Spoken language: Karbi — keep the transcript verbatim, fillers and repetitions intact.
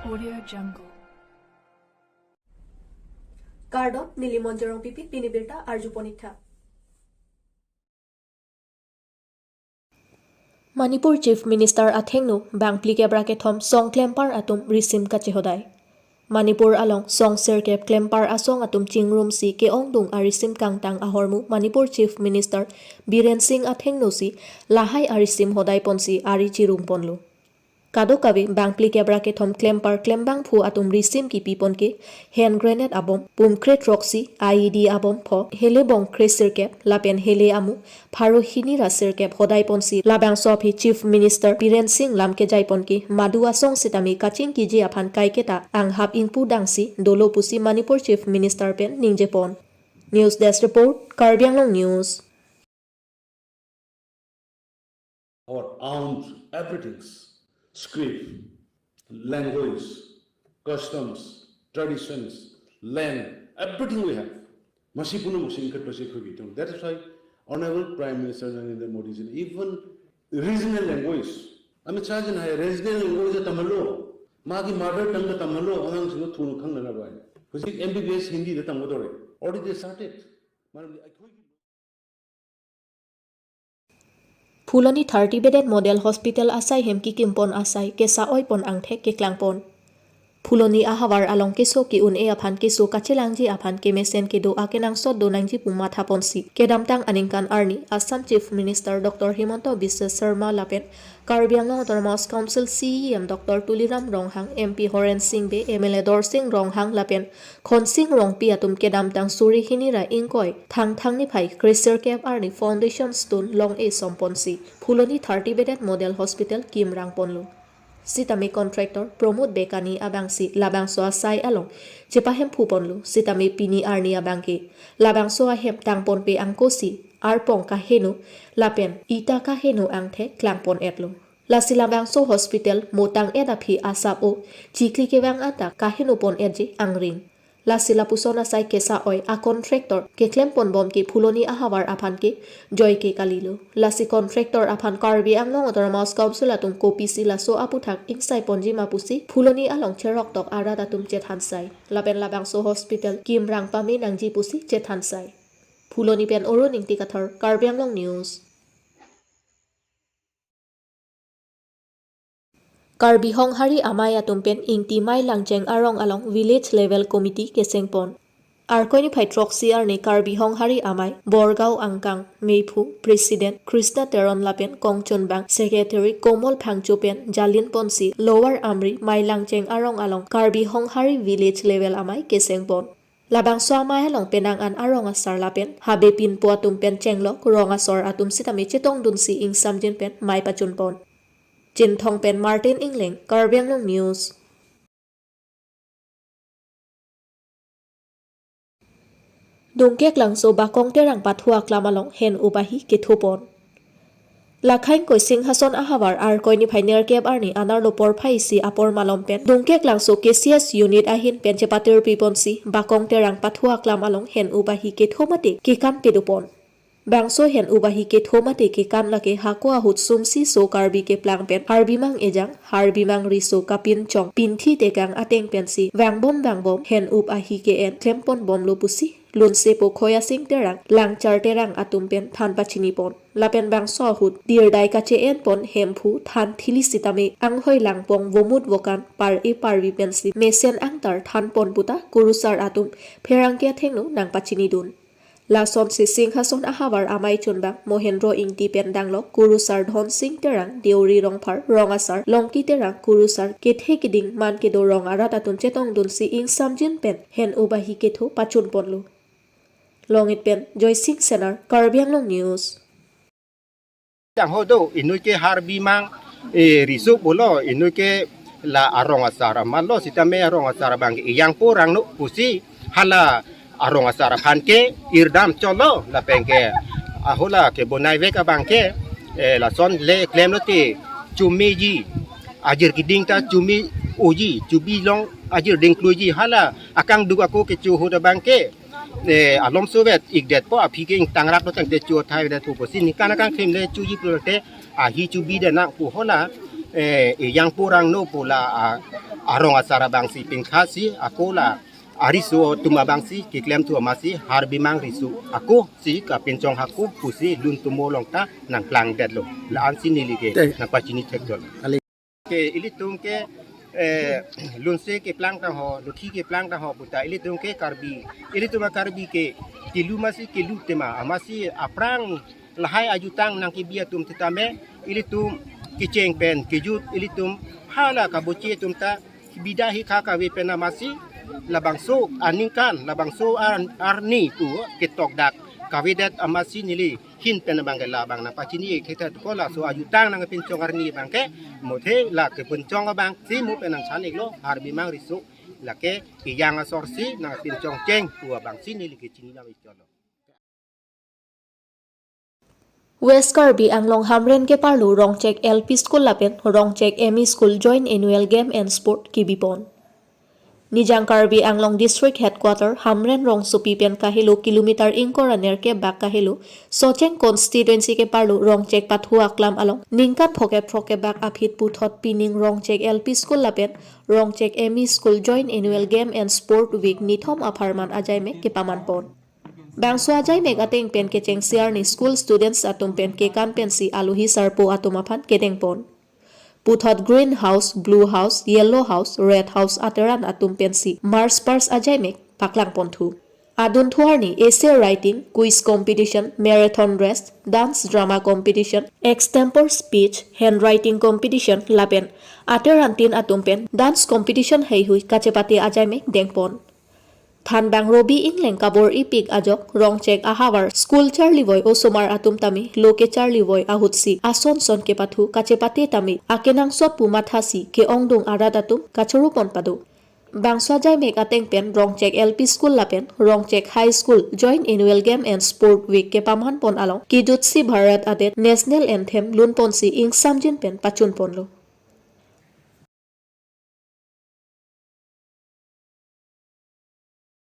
Audio Jungle. Kardom, neli Monjorong Pipi, pini birta arju pon ik tha. Manipur Chief Minister athengno bangphli kep ra kethom song klempar atum risim kachehodai. Manipur along song sirkep klempar asong atum chingrumsi ke-ongdung arisim kangtang ahormu Manipur Chief Minister Biren Singh athengno si lahai arisim hodai ponsi ari chirum ponlo. Kadokave bangphli kep ra kethom klempar klembangphu atum risim kipi pon ke hand grenade abom pumkre throksi, I E D abom pho, hele bong kre sirkep lapen hele amu pharo hini ra sirkep hodai ponsi labangso aphi Chief Minister Biren Singh lam kejai pon ke madu asong sitame kachingkiji aphan kaiketa anghap ingpu dangsi dolo pusi Manipur Chief Minister pen ningje pon. News Desk Report, Karbi Anglong News. Our arms, everything, script, language, customs, traditions, land, everything we have. Masi puno masi ingkat pasi khugi tung. That is why Honorable Prime Minister Narendra Modi ji even regional language. Amit Shah ji hai regional language ta tamlo. Magi mother tongue ta tamlo. Anang sino thunu khang nana bai. Hujik M B B S Hindi ta tamlo dore. Already they started. Madam, I told you. Phuloni thirty bedded Model Hospital asai hem kikim pon asai kesa-oi pon angthek keklang pon. Phuloni ahavar along keso ke-un-e aphan keso kachelangji aphan kemesen kedo akenangsot do nangji pu matha ponsi kedamtang aningkan arni Assam Chief Minister Doctor Himanta Biswa Sarma lapen Karbi Anglong Autonomous Council C E M Doctor Tuliram Ronghang, M P Horen Sing Bey, M L A Dorsing Ronghang lapen Khonsing Rongpi atum kedamtang suri hini ra ingkoi Thangthang niphai kre sirkep arni foundation stone long-e som ponsi Phuloni thirty bedded Model Hospital kimrang ponlo. Sitame contractor Pramod Bekani abangsi labangso asai along chepahemphu ponlo, sitame pini arni abangke labangso ahem tang ponpe angkosi arpong kaheno lapen ita kaheno angthek klang pon-etlo. Lasi labangso hospital mo tang-et aphi asap-o chikli kevang anta kaheno pon-etji angring. Lasi lapuson asai kesa-oi a-contractor keklem pon bom ke Phuloni ahavar aphan ke joike kalilo. Lasi contractor aphan Karbi Anglong Autonomous Council atum kopisi laso aputhak ingsai ponji ma pusi Phuloni along cheroktok arat atum chethansai. Lapen labangso hospital kimrang pame nangji pusi chethansai. Phuloni pen Arun Ingti Kathar, Karbi Anglong News. Karbi Honghari Amei atum pen Ingti Mailangcheng arong along Village Level Committee keseng pon. Arkoi niphai throksi arni Karbi Honghari Amei, Borgaon angkang, meiphu, President Krishna Teron lapen kongchunbang Secretary Komol Phangcho pen jalin ponsi Lower Amri Mailangcheng arong along Karbi Honghari Village Level Amei keseng pon. Labangso amei along penang an arong asar lapen habe pinpo atum pen chenglok rong asor atum sitame chetongdunsi ingsamjin pen mei pachun pon. Chinthong pen Martin Ingleng, Karbi Anglong News. Dungkeklangso Bakong Terang pathu aklam along hen-up ahi ketho pon. Lakhain koi Singhason ahavar Arkoi niphai nerkep arni anerlo porphai isi apor malom pen Dungkeklangso K C S unit ahin pen chepatirpi ponsi Bakong Terang pathu aklam along hen-up ahi ketho mate kekan pedo pon. Bangso hen-up ahi ketho mate kekan lake hako ahut sumsi so Karbi keplang pen Harbimang ejang, Harbimang riso kapinchong pinthi tekang ateng pensi vangbom vangbom hen-up ahi ke-en klem pon bomlo pusi lunsepo Khoyasing Terang, Langchar Terang atum pen than pachini pon. Lapen bangso ahut dirdai kache-en pon hemphu than thili sitame anghoi langpong vomut vokan par-e parvi pensi mesen angtar than pon puta kurusar atum pherangke athengno nangpachinidun. Lasonsi Singhason ahavar amei chunbang Mohendro Ingti pen danglok kurusar Dhonsing Terang, Deuri Rongphar, rong asar Longki Terang, kurusar kethe kiding man kedo rong arat atum chetongdunsi ingsamjin pen hen-up ahi ketho pachun ponlo. Longit pen Joysing Senar, Karbi Anglong News. Jang hodo, inut ke Harbimang, eh, riso pulo, inut ke la arong asar amatlo, sitame arong asar abang ke iyang porang no pusi, hala arong asar aphan ke irdam cholo, lapen ke, ahola kebonai vek abang ke, eh, lason le klemlo te, chumiji, ajir kiding ta chumi oji, chubi long ajir dingkluji, hala akangduk ako kecho ahut abang ke, eh, alomso vet ikdet po aphi ke ingtang rak lo tangte chu thai vet po pusi ningkan akangthim le chuji pulote ahi chubi de nang pu hola Eh, ejang purang no pula a, arong asar abangsi pingkhasi ako la ariso atum abangsi keklem thu amatsi Harbimang riso ako si kapinchong hako pusi lun tumo along ta nangplangdetlo. La-ansi neli ke Te. nangpachini thekdetlo. Kali. Ke ilitum ke, eh, lunse keplang tangho, luthi keplang tangho puta ilitum ke Karbi. Ilitum a-Karbi ke kelu amatsi kelu tema, amatsi aphrang lahai ajutang nangkebi atum titame, ilitum kecheng pen kejut, ilitum hala kabochi atum ta bida hikha kave pen amatsi labangso aningkan, labangso ar-, arni pu ketokdak kavedet amatsi neli ahin pen abang ke labang nangpachini thekthek ko laso ajutang nangpinchong arni abang ke mothe la kepinchong abangsi mo pen nangsan-iklo Harbimang riso lake ejang asor si nangpinchong cheng pu abangsi neli kechini nang-iklo. West Karbi Anglong Hamren keparlo Rongchek L P School lapen Rongchek M E School Joint Annual Game and Sport kebipon. Nijang Karbi Anglong District Headquarter Hamren rongsopi pen kahelo kilometer ingkoi ra nerkep bak kahelo Socheng constituency keparlo Rongchek pathu aklam along ningkan phokep phokep bak aphi puthot pining Rongchek L P School lapen Rongchek M E School Joint Annual Game and Sport Week nithom apharman ajaimek kepamanpon. Bangso ajaimek ateng pen kechengsi arni school students atum pen kekan pensi alohi sarpo atum aphan kedengpon. Puthot green house, blue house, yellow house, red house ateran atum pensi march past ajaimek paklangponthu. Adunthu arni essay writing, quiz competition, marathon race, dance drama competition, extempore speech, handwriting competition lapen ateran tin atum pen dance competition heihui kachepate ajaimek dengpon. Thanbang Robi Ingleng kabor-ipik ajok Rongchek ahavar school charlivoi osomar atum tame lo kecharlivoi ahutsi ason son kepathu kachepate tame akenangsot pu mathasi ke-ongdung arat atum kachorupon pado. Bangso ajaimek ateng pen Rongchek L P School lapen Rongchek High School Joint Annual Game and Sport Week kepamanpon along Kijutsi Bharat adet National Anthem lunponsi ingsamjin pen pachunponlo.